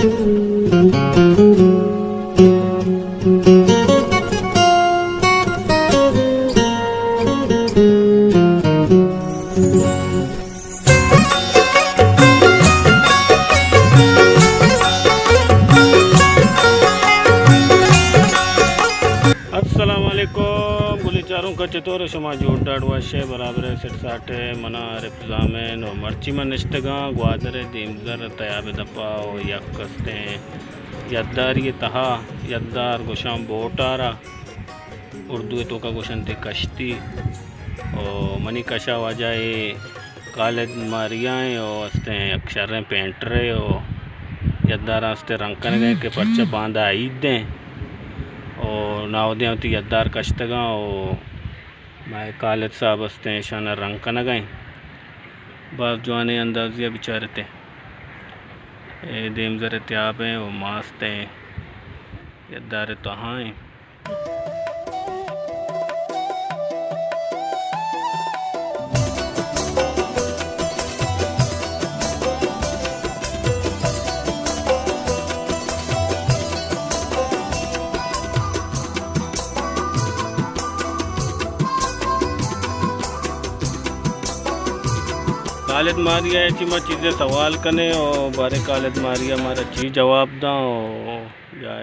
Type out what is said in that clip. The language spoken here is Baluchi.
السلام علیکم گلیں چاروکاں، چطور ئے شما؟ جوڑ ڈاڈ وش ئے، برابر ئے، سٹ ساٹ ئے؟ من آں عارف زامن و مرچی من نشتگاں گوادر ءِ دیمزر تیاب ءِ دپا و یک استیں یداری ءِ تہا، یدار گوشاں بوٹ ءَ را، اردو ءِ توکا گوشنت کشتی۔ و منی کش ءَ واجہ اے خالد ماریا ایں و استیں یک شریں پینٹرے و یداراں استیں رنگ کنگ ءَ ایں کہ پرچہ باندا عید ایں و ناودیاں وتی یدار کشتگاں و مئے خالد صاحب استیں اشاناں رنگ کنگ ءَ ایں۔ باز جوانیں اندازے ءَ بچارت ئے۔ اے دیمزر ءِ تیاب ایں و ما استیں یدار ءِ تہا ایں۔ خالد ماریا ءَ چہ ما چیزے سوال کنیں و باریں خالد ماریا مارا چی جواب داں و یا